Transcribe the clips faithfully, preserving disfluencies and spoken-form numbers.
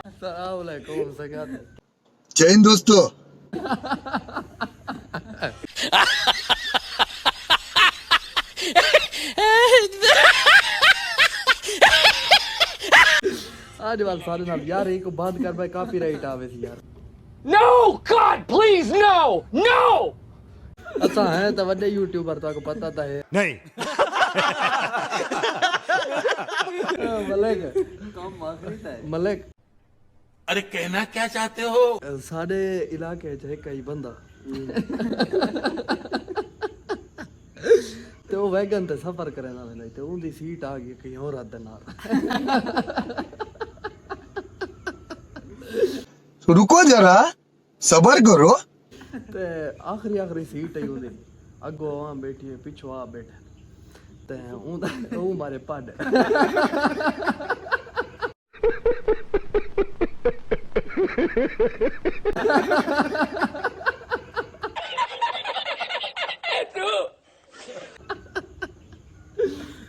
السلام علیکم سنگت۔ چین دوستو۔ آج وال سارے نال یار ایک بند کر بھائی کاپی رائٹ آوے سی یار۔ No! God, please, no! No! اساں ہیں تے وڈے یوٹیوبر، تہاکوں پتہ تاں ہے۔ نہیں۔ ملک، ملک، ارے کہنا کیا چاہتے ہو؟ ساڈے علاقے وچ ہک ہی بندہ تے او ویگن تے سفر کریندا ویندا تے اوندی سیٹ آ گئی کہیں ہور دے نال۔ رکو ذرا، صبر کرو۔ تے آخری آخری سیٹ ہی اوندی، اگوں عوام بیٹھی ہے، پچھوں آپ بیٹھے تے اوندا او مارے پڈ۔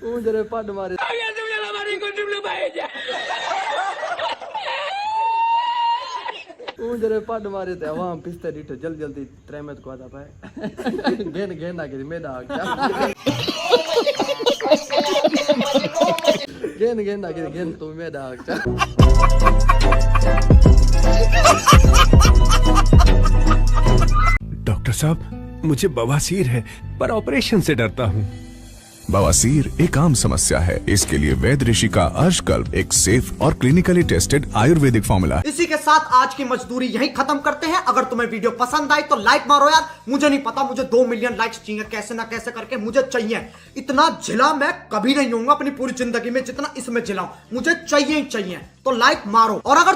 اوں جڑے پڈ مارے، اوں جڑے پڈ مارے تے عوام پستے ڈٹھے، جلدی جلدی تریمت کو آتا پائے۔ گھن گھن آ کے میڈا آ گیا۔ گھن گھن آ کے گھن تو میڈا آ گیا۔ ڈاکٹر صاحب، مجھے بواسیر ہے، پر آپریشن سے ڈرتا ہوں۔ بواسیر ایک عام سمسیا ہے۔ اس کے لیے وید رشی کا ارش کلپ ایک سیف اور کلینیکلی ٹیسٹڈ آیورویدک فارمولا ہے۔ اسی کے ساتھ آج کی مزدوری یہیں ختم کرتے ہیں۔ اگر تمہیں ویڈیو پسند آئی تو لائک مارو یار، مجھے نہیں پتا، مجھے دو ملین لائکس چاہیے کیسے نہ کیسے کر کے، مجھے چاہیے۔ اتنا جھلا میں کبھی نہیں ہوں گا اپنی پوری زندگی میں جتنا اس میں جھلا ہوں، مجھے چاہیے ہی چاہیے۔ تو لائک مارو، اور اگر